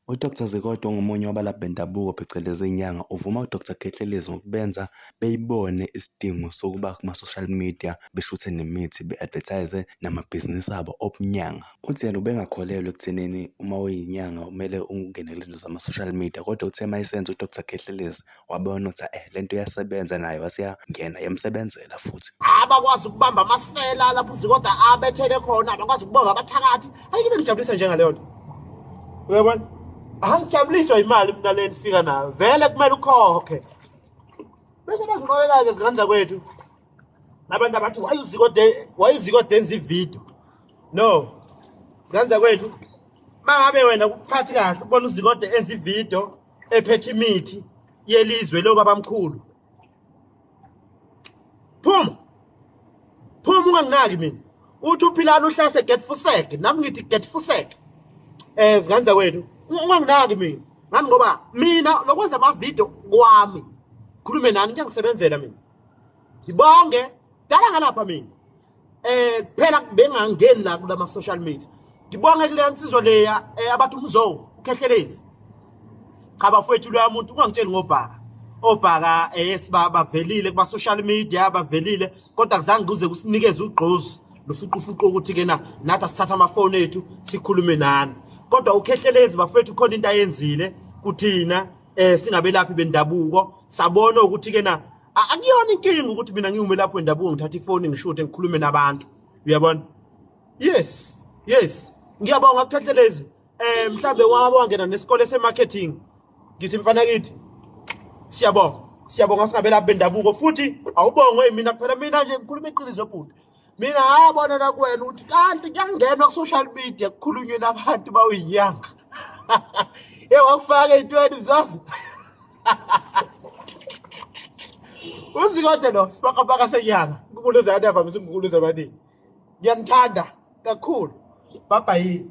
U-Dr Zikode ongomunye wabalaphi bendabuko phecelezi inyanga uvuma u-Dr Khehlelezi ngokubenza beyibone isidingo sokuba kuma-social media beshuthe nemithi be-advertise namabhizinisi abo obunyanga. Uthi yena ubengakholelwa ekuthenini uma uyinyanga kumele ungene kulezi zinto zama-social media kodwa uthe uma esenza u-Dr Khehlelezi wabona ukuthi lento iyasebenza naye waseyangena yamsebenzela futhi. Abakwazi ukubamba amasela lapho uZikoda abethele khona, abakwazi ukubamba abathakathi. Ayikho into engijabulisa njengaleyo nto. Uyabona? Angijabuliswa imali mina le nifika nayo. Vele kumele ukhokhe. Bese bangixolela-ke zingane zakwethu. Abantu abathi why uZikode, why uZikode enza ivideo? No. Zingane zakwethu, mangabe wena kuphathi kahle ubona uZikode enza ivideo ephethe imithi yelizwe lobabamkhulu. Phuma. Phuma unganginaki mina. Uthi uphilana uhlase get fuseke, nami ngithi get fuseke. Zingane zakwethu, unganginaki mina. Ngani ngoba mina lokwenza ama video kwami. Khulume nani kuyangisebenzela mina. Ngibonge dala ngalapha mina. Kuphela bengangeni la kulama social media. Ngibonge kule nsizwa leya abathi umzo uKhehlelezi. Cha bafowethu loya muntu ungangitsheli ngobhaka. Obhaka bavelile kuma social media bavelile kodwa kuzange kuze kusinikeze ugqozi lufuqufuqu ukuthi ke na nathi asithatha amafoni ethu sikhulume nani. Kodwa uKhehlelezi bafowethu khona into ayenzile kuthina singabelaphi bendabuko sabona ukuthi ke na akuyona inkinga ukuthi mina ngiwumelaphi wendabuko ngithatha ifoni ngishuthe ngikhulume nabantu. Uyabona? Yes, yes. Ngiyabonga kuKhehlelezi. Mhlambe wabo wangena nesikole semarketing. Ngithi mfana kithi siyabonga. Siyabonga singabelaphi bendabuko futhi awubongwe mina kuphela mina nje ngikhuluma iqiniso bhuti. Mina ngabona la kuwena ukuthi kanti kuyangenwa ku social media kukhulunywe nabantu bawuyinyanga. Hey wakufaka ey'ntweni mzazi. UZikode lo sibakabaka senyanga. Nkukuluza yami avamise inkukuluza abaningi. Ngiyanithanda kakhulu. Bye bye.